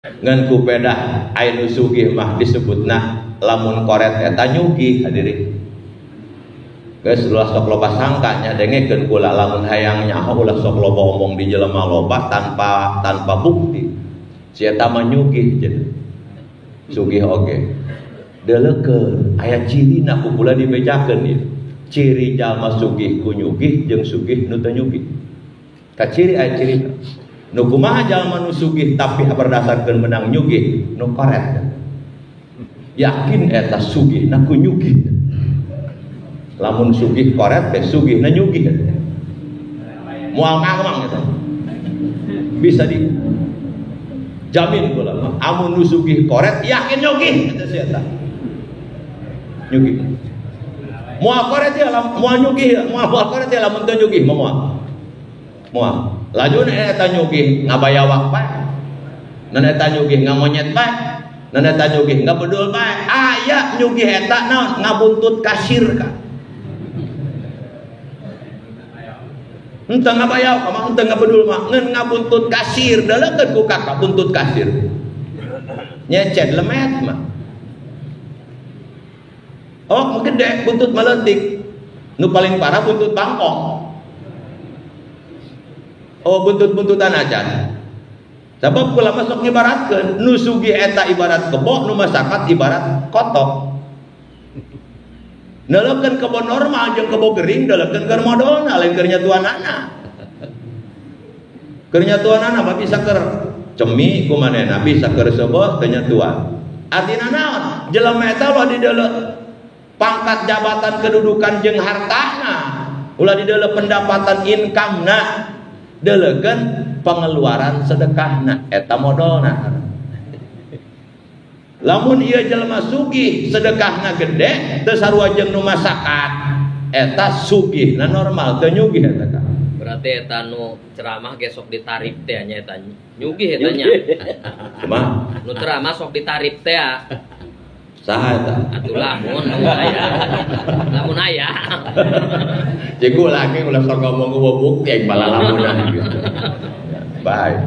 Ngan ku pedah aya nu sugih mah disebutna lamun koret eta nyugih hadirin. Geus ulah sok loba sangka nya dengekeun kula lamun hayang nyaho ulah sok loba omong di jelema loba tanpa bukti. Si eta mah nyugih cenah. Sugih oge. Deleukeun aya cirina ku kula dibejakeun ieu. Ciri jalma sugih ku nyugih jeung sugih nu teu nyugih. Kaciri aya cirina. Nu kumaha jalma nu sugih tapi berdasarkeun menang nyugih nu koret. Yakin eta sugih na ku nyugih. Lamun sugih koret teh sugih na nyugih. Moal ngawang eta. Bisa di jamin kula mah amun nu sugih koret yakin nyugih eta si eta. Nyugih. Moal koret ya moal nyugih, moal koret ya lamun teu nyugih moal. Moal. Lajun eta nyugih ngabayawak bae. Nan eta nyugih ngamonyet bae. Nan eta nyugih ngabedul bae. Aya nyugih eta naon ngabuntut kasir ka. Henteu ngabayawak mah henteu ngabedul mah ngan ngabuntut kasir daleukeun ku kakak buntut kasir. Nyecet lemet mah. Oh, gede buntut maletik. Nu paling parah buntut bangkong. Oh buntut-buntutan acan. Sebab kula masuk ngibaratkeun nu sugih eta ibarat kebo, nu masakat ibarat kotok. Neulekeun kebo normal jeung kebo gering deulekeun keur modolna lain keur nyatuanana. Keur nyatuanana mah bisa keur cemi ku manehna bisa keur seubeuh teu nyatuan. Artina naon? Jelema eta ulah dideuleu pangkat jabatan kedudukan jeung hartana, ulah dideuleu pendapatan income-na. Deleukeun pengeluaran sedekahna eta modolna. Lamun ieu jelema sugih sedekahna gede teu sarua jeung nu masakat eta sugihna normal teu nyugih eta ka. Berarti eta nu ceramah ge sok ditarif teh nya eta nyugih eta nya. Kumaha? Nu ceramah sok ditarif teh. Saha eta? Atuh lamun aya. Lamun aya. Cik lagi ulah sok ngomong eueuh bukti aing balalamunan gitu. Baik.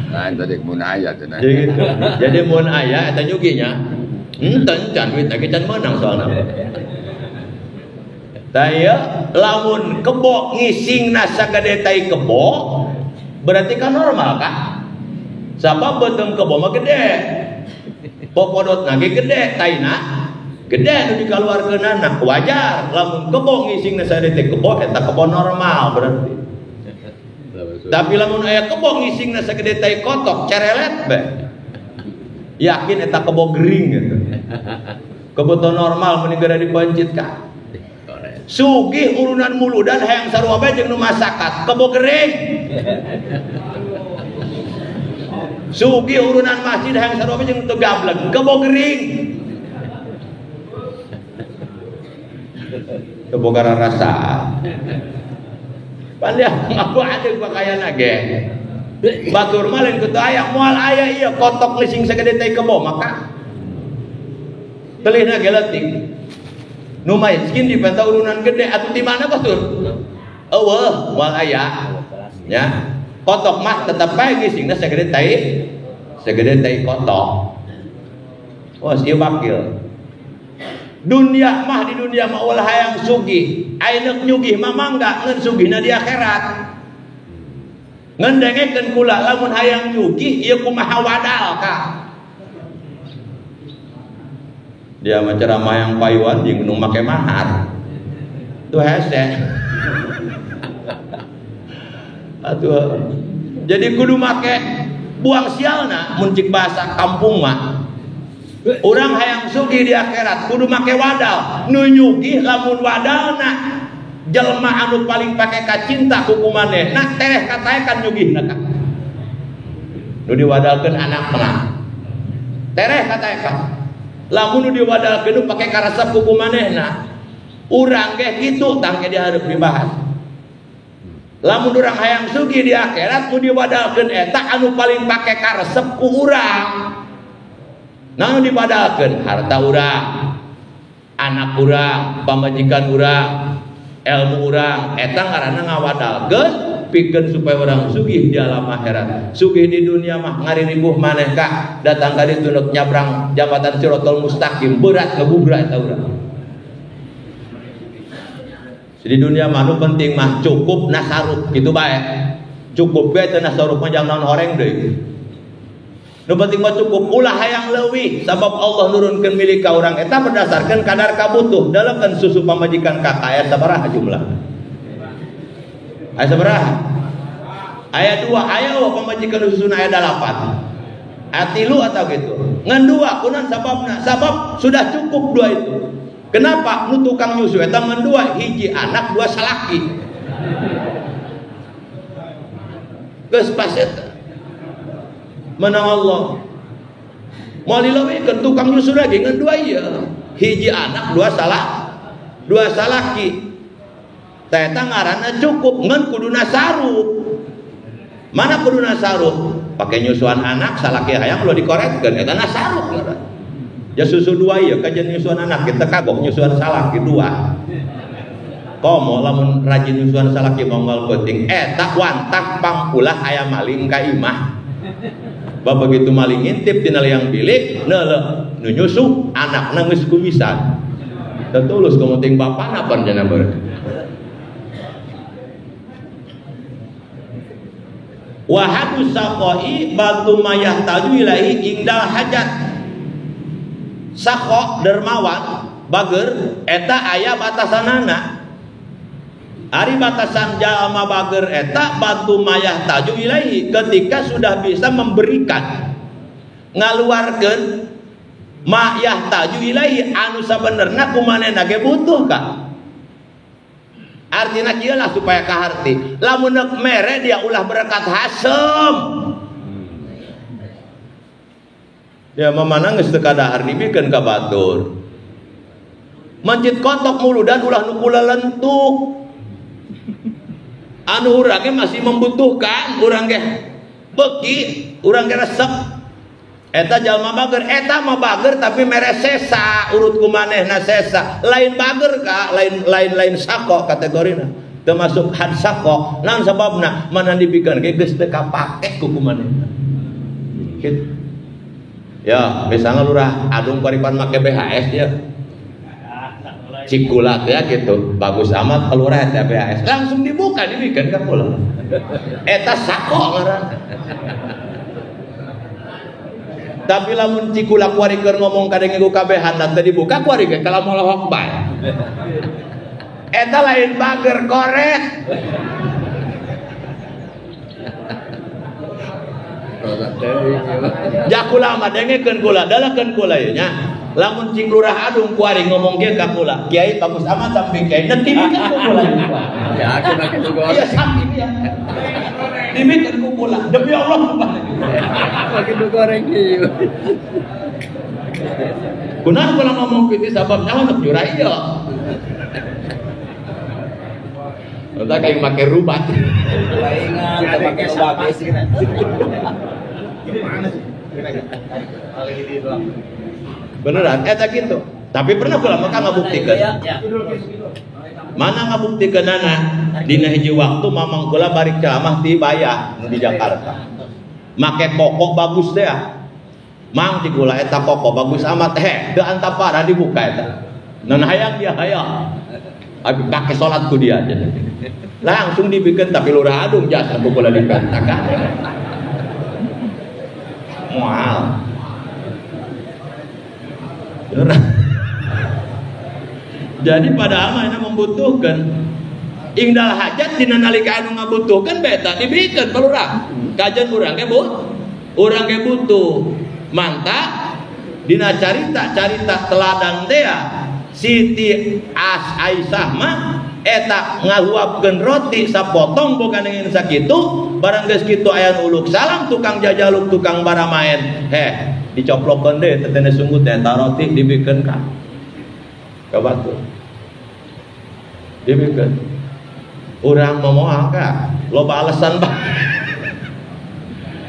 Lain tadi mun aya cenah. Gitu. Jadi mun aya eta nyugih nya. Henteu can duit lagi can meunang soalna. Tah ieu lamun kebo ngisingna sagede tai kebo berarti kan normal kah? Sabab beuteung kebo mah gede. Popodotna ge gede, taina gede nu dikaluarkeunana. Wajar lamun kebo ngisingna sagede tai kebo eta kebo normal berarti. Tapi lamun aya kebo ngisingna sagede tai kotok cerelet be. Yakin eta kebo gering gitu. Kebo teu normal mending gara dipencit ka. Sugih urunan muludan hayang sarua bae jeung nu masakat, kebo gering. Sugih urunan masjid hayang sarua bae jeung teu gablek, kebo gering. Teu boga rasa. Pan dia ngaku adeug pakaianna ge. Batur mah lain kutu aya moal aya ieu kotok ngising sagede tai kebo maka telihna ge leutik. Nu miskin dipenta urunan gede atuh di mana batur? Eueuh moal aya. Nya. Kotok mah tetep bae ngisingna sagede tai kotok. Wah, ieu wakil. Dunia mah di dunia mah ulah hayang sugih. Ayeuna nyugih mah mangga ngan sugihna di akhirat. Ngan dengekeun kula lamun hayang nyugih ieu kumaha wadal ka. Dia mah ceramah yang payuan jeung nu make mahar. Tuh hese. Atuh. Jadi kudu make buang sialna mun cik bahasa kampung mah. Urang hayang sugih di akhirat kudu make wadal. Nu nyugih lamun wadalna jelema anu paling pake kacinta ku kumanehna tereh kataekan nyugihna ka. Nu diwadalkeun anakna. Tereh kataekan. Lamun nu diwadalkeun nu pake karesep ku kumanehna. Urang ge kitu tangke dihareup dibahas. Lamun urang hayang sugih di akhirat nu diwadalkeun eta anu paling pake karesep ku urang. Naon dipadalkeun harta urang, anak urang, pamajikan urang, ilmu urang, eta ngaranna ngawadalkeun Pikeun supaya orang sugih di alam akhirat. Sugih di dunia mah ngariribuh maneh ka datang ka ditu nyabrang jambatan Siratal Mustaqim berat ngebubra eta urang. Di dunia mah nu penting mah cukup nasaruf kitu bae. Cukup bae teu nasaruf mah jang naon horeng deui. Nu penting mah cukup ulah hayang leuwih sabab Allah nurunkeun milik ka urang eta berdasarkan kadar kabutuh. Dalekeun susu pamajikan kakak aya sabaraha jumlah? Aya sabaraha? Aya 2, aya pamajikan susuna aya 8. Aya 3 atau gitu. Ngan 2 kunan sababna? Sabab sudah cukup 2 itu. Kenapa? Nu tukang nyusu eta ngan 2, hiji anak 2 salaki. Geus pas eta. Menang Allah. Moal dileuwihkeun tukang nyusu lagi ngan 2 ieu. Hiji anak 2 salah, 2 salaki. Tah eta ngaranna cukup ngan kuduna sarup. Mana kuduna sarup? Pake nyusuan anak salaki hayang lo dikoretkeun eta na sarup ngaranna. Ya susu 2 ieu kajian nyusuan anak kita kagok nyusuan salaki 2. Komo lamun rajin nyusuan salaki mongol penting eta wantah pangpulah aya maling ka imah. Ba begitu maling ngintip tina liang bilik neuleuh nu nyusu anakna geus kumisan. Teu tulus komo ting bapana pan cenah beureum. Wa hadu saqai batu mayahtaju ilahi indal hajat. Sako dermawan bager eta aya batasanana. Ari batasan jalma bager eta batu mayahtaju ilahi ketika sudah bisa memberikan ngaluarkeun mayahtaju ilahi anu sabenerna kumanehna ge butuh ka. Artina kieu lah supaya kaharti. Lamun neuk mere dia ulah berkat hasem. Ya mamana geus teu kadahar dibikeun ka batur. Mencit kotok muludan ulah nu kulelentuk. Anu urang ge masih membutuhkan, urang ge beuki, urang ge resep. Eta jalma bager, eta mah bager tapi mere sesa, urut ku manehna sesa. Lain bager ka, lain lain lain sako kategorina. Termasuk had sako. Naon sababna? Mana dibikeun ge geus teu kapake ku kumanehna. Kitu. Ya, misalnya lurah Adung Paripan make BHS ya. Cikulat ya gitu. Bagus amat lurah eta BHS. Langsung dibuka dibikeun ka kula. Eta sako ngaranna. Tapi lamun cikula kuari keur ngomong kadenge ku kabehan teu dibuka kuari ge kalah molohok bae. Eta lain bager koret. Jakula mah dengekeun kula, dalakeun kula ieu nya. Lamun cing lurah Adung kuari ngomong kieu ka kula, kiai bagus amat sampai kiai teu dibikeun ku kula. Ya aku nak kitu goreng. Iya sapi ya. Dibikeun ku kula. Demi Allah makin goreng ieu. Kunaon kula ngomong kitu sabab nyawa nek jurah ieu. Entah kayak make rubat. Palingan make rubat sih. Beneran eta kitu. Tapi pernah kula maka ngabuktikeun. Mana ngabuktikeunana? Dina hiji waktu mamang kula balik ceramah ti Bayah nu di Jakarta. Make koko bagus teh. Mang ti kula eta koko bagus amat heh, teu antapara dibuka eta. Nun hayang dia hayang. Abi pake salat ku dia aja. Langsung dibikin tapi lurah Adung jasa ku kula dipentakan. Mual. Jadi padahal mah ini membutuhkan. Ingdal hajat dina nalika anu ngabutuhkeun beta dibikeun ka lurah. Kajian urang ge urang ge butuh. Mantap dina carita-carita teladan teh Siti Aisyah mah eta ngahuapkeun roti sapotong bukan ingin sakitu barang geus kitu aya nu uluk salam tukang jajaluk tukang baramaen heh dicoplokeun deui tetene sungguh teh eta roti dibikeun ka batur dibikeun urang mah moal ka loba alasan bae.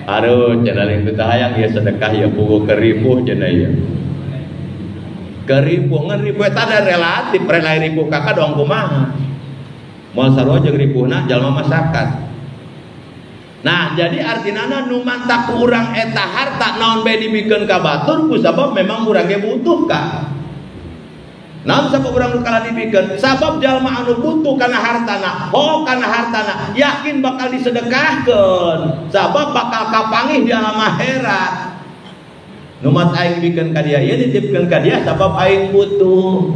Aduh cenah lain teu hayang ieu sedekah ieu puguh keripuh cenah ieu. Keripuh ngan ripuh eta da relatif rela ripuh kakak dong kumaha. Moal sarua jeung ripuhna jalma masyarakat. Nah, jadi artinana nu mantak ku urang eta harta naon bae dibikeun ka batur ku sabab memang urang ge butuh ka. Naon sabab urang nu kalah dibikeun? Sabab jalma anu butuh kana hartana, oh kana hartana, yakin bakal disedekahkeun. Sabab bakal kapanggih di alam akhirat. Nu mat aing bikeun ka dia, ieu dititipkeun ka dia sabab aing butuh.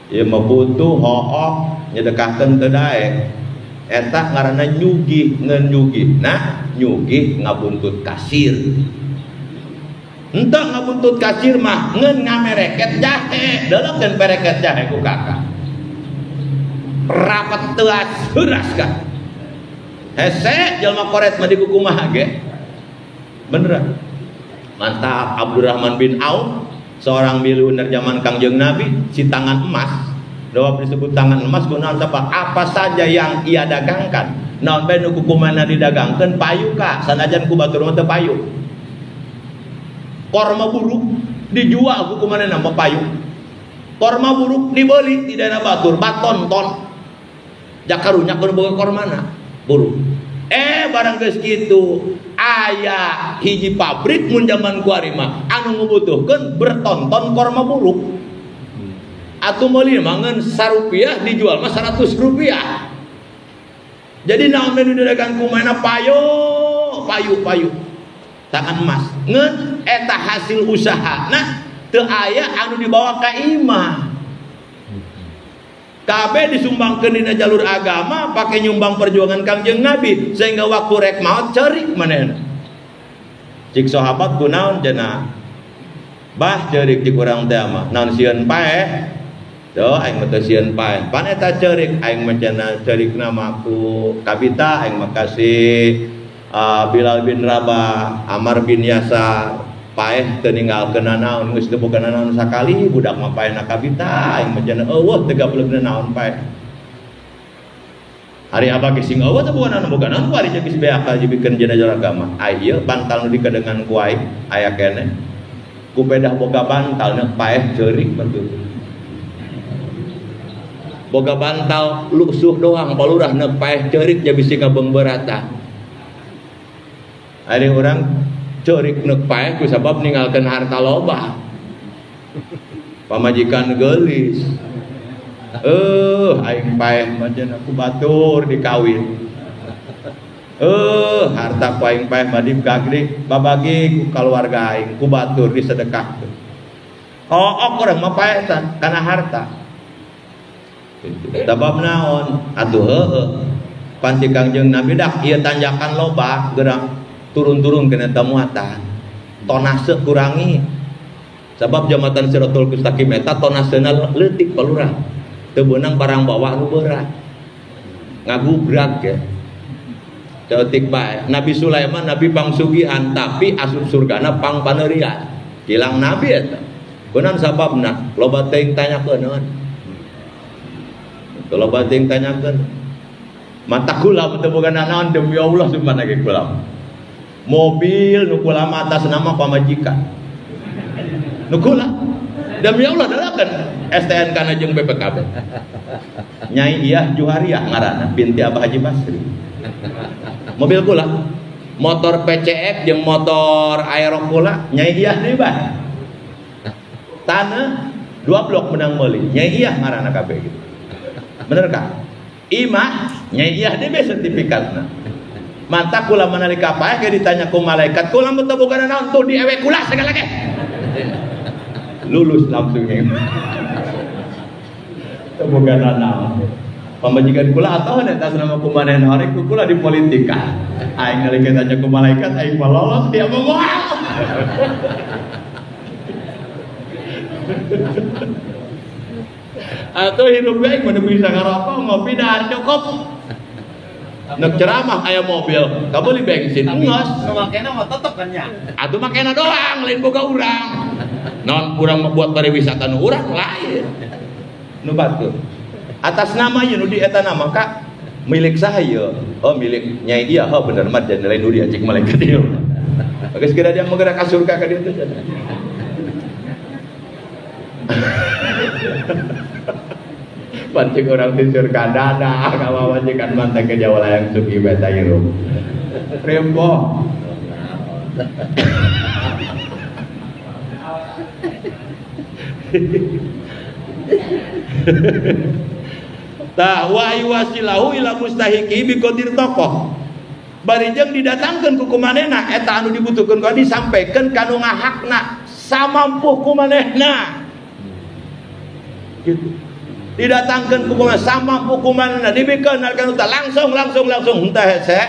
Ieu mah butuh hook nyedekahkeun teu daek. Eta ngaranna nyugih ngeun nyugih. Nah, nyugih ngabuntut kasir. Entah ngabuntut kasir mah ngeun ngamereket jahe, deulekeun pereket jahe ku kakak. Rapat teuas heuras ka. Hese jelema koret mah dikukumaha ge. Beneran. Mantap Abdurrahman bin Auf, seorang miliuner zaman Kangjeng Nabi, si tangan emas. Jawab disebut tangan emas kunaon sabab apa saja yang ia dagangkan. Naon bae nu kukumana didagangkeun payu ka, sanajan ku batur mah teu payu. Korma buruk dijual ku kumanehna mah payu. Korma buruk dibeli di daerah batur batonton. Jakarunya kudu boga kormana buruk. Barang geus kitu aya hiji pabrik mun zaman kuari mah anu ngabutuhkeun bertonton korma buruk. Atuh meuli mah ngeun sarupiah dijual mah 100 rupiah. Jadi naon nu didagang kumaha payu payu payu. Tangan emas. Ngeun eta hasil usahana teu aya anu dibawa ka imah. Kabeh disumbangkeun dina jalur agama pake nyumbang perjuangan Kangjeng Nabi sehingga waktu rek maot ceurik manehna. Cik sahabat kunaon cenah? Bah ceurik cik urang teh mah naon sieun paeh. Tuh aing mah teu sieun paeh. Pan eta ceurik aing mah cenah ceurikna mah ku kabita aing mah kasih Bilal bin Rabah, Amar bin Yasar, paeh teu ninggalkeun naon geus teu boga naon sakali budak mah paehna kabita aing mah cenah eueuh teu gableugna naon paeh. Ari abah ge sing eueuh teu boga naon boga naon ku ari geus beak ka dibikeun jenazah agama. Ai ieu bantal nu dikadengan ku aing aya keneh. Ku pedah boga bantal neuk paeh ceurik betul. Boga bantal lusuh doang palurah neuk paeh ceurik ja bisi ngabeungbeuratan. Ari urang ceurik neuk paeh ku sabab ninggalkeun harta loba. Pamajikan geulis. Aing paeh mah cenah ku batur dikawin. Harta ku aing paeh mah dibagi babagi ku kaluarga aing ku batur disedekahkeun. Hook urang mah paeh kana harta. Sabab naon? Atuh heueuh. Pan ti Kangjeng Nabi dah ieu tanjakan loba geura turun-turun kena muatan. Tonase kurangi. Sabab jambatan Siratul Mustaqim eta tonasena leutik palurah. Teu beunang barang bawah nu berat. Ngagubrak ge. Leutik bae. Nabi Sulaiman nabi pangsugihan tapi asup surgana pangpaneurian. Hilang nabi eta. Kunaon sababna? Loba teuing tanyakeun. Loba teuing tanyakeun. Mata kula teu boga naon demi Allah sumpah ge kula. Mobil nu kula atas nama pamajikan. Nu kula demi Allah dalakan STNK na jeung BPKB. Nyai Iyah Juhariah ngaranna binti Abah Haji Basri. Mobil kula, motor PCX jeung motor Aero kula Nyai Iyah deui bae. Tanah 2 blok menang meuli. Nyai Iyah ngaranna kabeh gitu. Bener kah? Imah Nyai Iyah deui sertifikatna. Mata kula manalika paeh ke ditanya ku malaikat, kula mah teu boga naon tuh diewe kula segala ge. Lulus langsung ya. Teu boga naon. Pamajikan kula atau eta atas nama kumanehna horeg ku kula di politika. Aing nalika tanya ku malaikat aing mah lolos dia mah moal. Atau hidup aing mah bisa ngarokok ngopi dahar cukup. Nek ceramah aya mobil, kabeli bensin geus. Nu makena mah tetep kan nya. Atuh makena doang lain boga urang. Naon urang mah buat pariwisata nu urang lain. Nu batur. Atas nama ieu nu di eta nama ka milik saya. Oh milik Nyai Iyah, oh bener mah dan lain nu dia cik malaikat ieu. Geus kira dia menggerak ka surga ka dieu teh. Pancing urang ti surga dada ka majikan manteh ke jauh layang sugih bae ta hirup. Rembo. Tah wa yuwasilahu ila mustahiqi bi qadir tokoh. Bari jeung didatangkeun ku kumanehna eta anu dibutuhkeun ku disampaikan ka nu ngahakna samampuh kumanehna. Gitu. Didatangkeun ku kumanehna samampuh kumanehna dibikeun ka nu langsung langsung langsung henteu hese.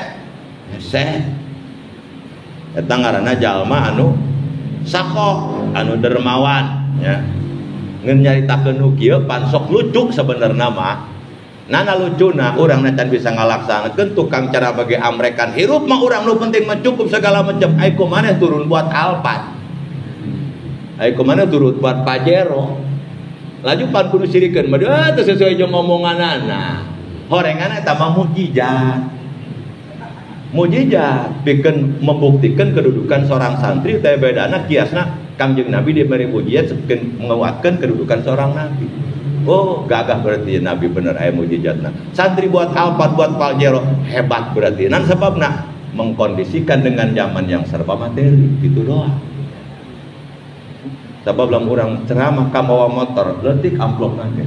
Hese. Eta ngaranna jalma anu sakoh, anu dermawan nya. Ngeun nyaritakeun nu kieu pan sok lucu sebenarna mah. Nana lucuna urang na can bisa ngalaksanakeun tukang cara bagi amrekan hirup mah urang nu penting mah cukup segala macam. Ai kumaneh turun buat Alphard. Ai kumaneh turun buat Pajero. Laju pan kudu sirikeun mah teu sesuai jeung omonganana. Horengan eta mah mukjizat. Mukjizat bikin membuktikan kedudukan seorang santri teh bedana kiasna Kangjeng Nabi diberi mukjizat bikin menguatkan kedudukan seorang nabi. Oh, gagah berarti nabi bener aya mukjizatna. Santri buat Alphard buat Pajero hebat berarti. Nan sebabna mengkondisikan dengan zaman yang serba materi gitu doang. Sebab lamun urang ceramah ka mawa motor leutik amplopna ge.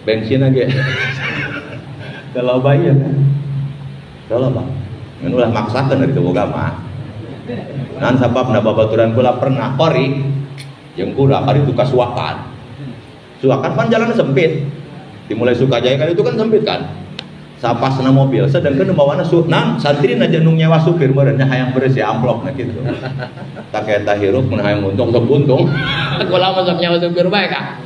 Bensin ge. Teu loba ieu kan. Teu loba. Ngan ulah maksakeun dari teu boga mah. Nan sababna babaturan kula pernah kori jeung kula kari itu kasuakan. Suakan pan jalan sempit. Dimulai Sukajaya kan itu kan sempit kan. Sapasna mobil sedangkan nu bawana nan santri na nu nyewa supir meureun nya hayang bersih amplopna kitu. Tak eta hirup mun hayang untung sok untung. Kula mah sok nyewa supir bae ka.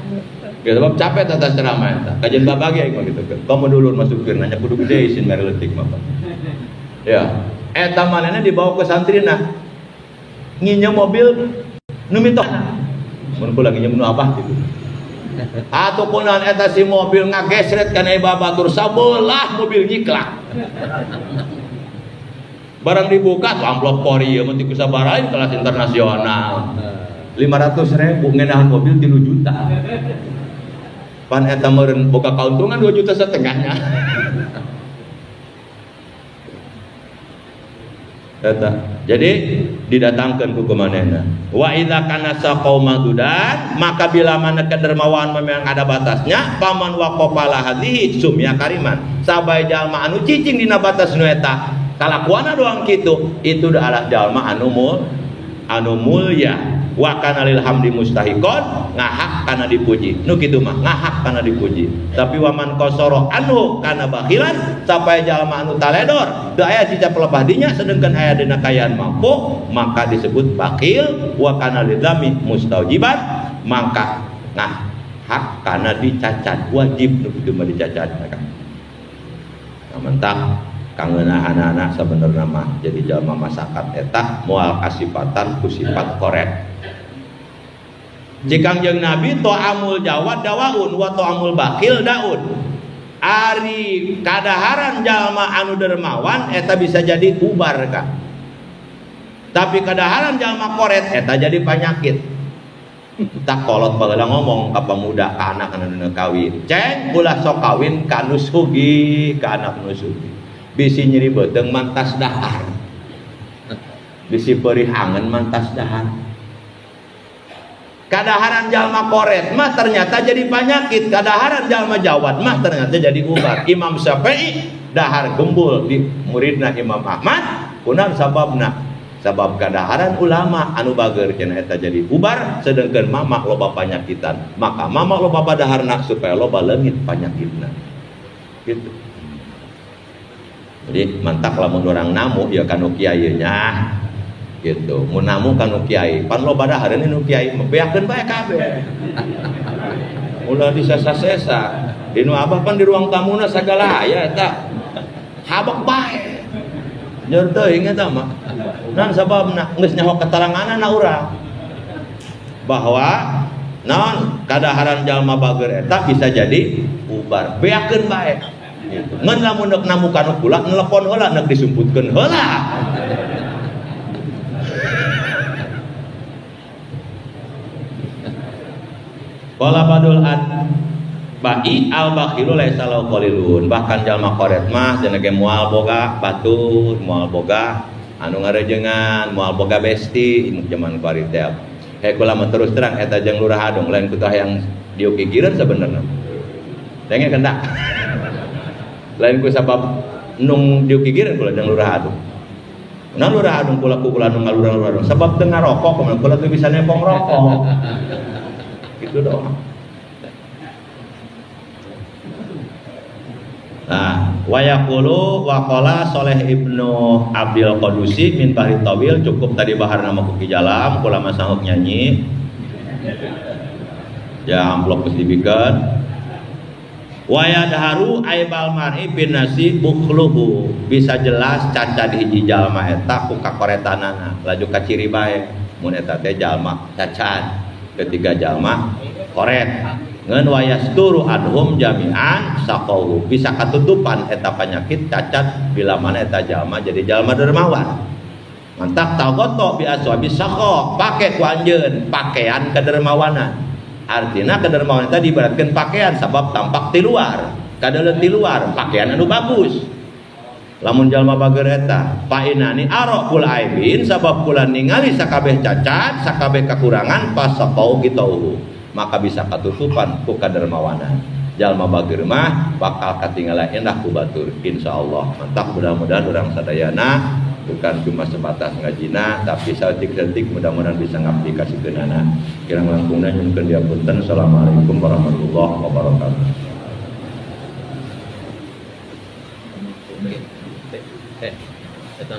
Ya sebab capek tata ceramah eta. Kajian babagi aing mah kitu. Komo dulur mah supir nanya kudu gede isin mere leutik mah. Ya, eta manehna dibawa ke santrina. Nginjem mobil nu mitohna. Mun kula nginjem nu abah kitu. Atau kunaon eta si mobil ngagesret kana babatur sabelah mobil nyiklak. Barang dibuka tuh amplop kori ieu mah ti kusabaraha kelas internasional. 500.000 ngenahan mobil 3 juta. Pan eta meureun boga kauntungan 2,5 juta nya. Eta. Jadi didatangkan ku kumanehna. Wa idza kana saqaumadudan, maka bila mana kedermawan memang ada batasnya, paman waqafala hadhihi sumya kariman. Sabai jalma anu cicing dina batas nu eta, kalakuanna doang kitu, itu adalah jalma anu mulya. Wa kana lil hamdi mustahiqon, ngahak kana dipuji. Nu kitu mah ngahak kana dipuji. Tapi waman qasara anhu kana bakhilan, sampai jalma anu taledor, teu aya cica pelebah dinya sedengkeun aya dina kayaan mampu, maka disebut bakhil. Wa kana lil dzami mustaujiban, maka ngahak kana dicacat, wajib nu kitu mah dicacat. Nah, mentah kangeunah anak-anak sabenerna mah jadi jalma masakat eta moal kasipatan ku sifat koret. Jika jeung Nabi to'amul jawad dawaun wa to'amul bakil daun. Ari kadaharan jalma anu dermawan eta bisa jadi ubar ka. Tapi kadaharan jalma koret eta jadi panyakit. Tak kolot baheula ngomong ka pemuda ka anak anu kawin. Ceng ulah sok kawin ka nu sugih, ka anak nu sugih. Bisi nyeri beuteung mantas dahar. Bisi perih angen mantas dahar. Kadaharan jalma koret mah ternyata jadi penyakit, kadaharan jalma jawad mah ternyata jadi ubar. Imam Syafi'i dahar gembul di muridna Imam Ahmad, kunaon sababna? Sabab kadaharan ulama anu bager cenah eta jadi ubar, sedengkeun mamak loba panyakitan. Maka mamak loba padaharna supaya loba leungit panyakitna. Gitu. Jadi mantak lamun orang namu ya kanu kiai nya. Gitu. Mun namu kanu kiai, pan loba dahareun nu kiai beakeun bae kabeh. Ulah disesa-sesa. Di nu abah pan di ruang tamuna sagala aya eta. Habek bae. Nyor teuing eta mah. Naon sababna geus nyaho kataranganana urang. Bahwa naon kadaharan jalma bager eta bisa jadi ubar. Beakeun bae. Gitu. Ngan lamun deuk namu kanu kula nelepon heula neuk disumputkeun heula. Qala badul ad Bai al bakhilu laisa lahu qalilun. Bahkan jalma koret mah cenah ge moal boga batur, moal boga anu ngarejengan, moal boga besti jaman kuari teh. Hei kula mah terus terang eta jeung Lurah Adung lain ku teh hayang diukigireun sebenarnya. Denge kendak. Lain ku sabab nung diukigireun kula jeung Lurah Adung. Nah Lurah Adung kula ku kula nu ngalurah Lurah Adung sabab teu ngarokok kumaha kula teu bisa nepong rokok. Gitu doang. Nah, wa yaqulu wa qala Soleh ibnu Abdil Qadusi min Bahri Tawil, cukup tadi bahar nama kuki jalam, kula mah sanggup nyanyi. Ya amplop geus dibikeun. Wa yadharu aibal mar'i bin nasi bukhluhu, bisa jelas cacat hiji jalma eta ku kakoretanana, laju kaciri bae mun eta teh jalma cacat, ketiga jalma koret. Ngan wayasturu anhum jami'an saqahu, bisa katutupan eta penyakit cacat bila mana eta jalma jadi jalma dermawan. Mantak tagoto bi aswabi saqa, pake ku anjeun pakaian kedermawanan. Artinya kedermawanan tadi ibaratkeun pakaian sabab tampak di luar, kadeuleun di luar, pakaian anu bagus. Lamun jalma bager eta, fa inani araqul aibin sabab kula ningali sakabeh cacat, sakabeh kakurangan pasaqau kitauhu, maka bisa katutupan ku kadermawanan. Jalma bager mah bakal katinggalan endah ku batur insyaallah. Mantap, mudah-mudahan urang sadayana bukan cuma sebatas ngajina tapi saeutik-saeutik mudah-mudahan bisa ngaplikasikeunana. Kirang langkungna nyuhunkeun diapunten. Assalamualaikum warahmatullahi wabarakatuh. Eta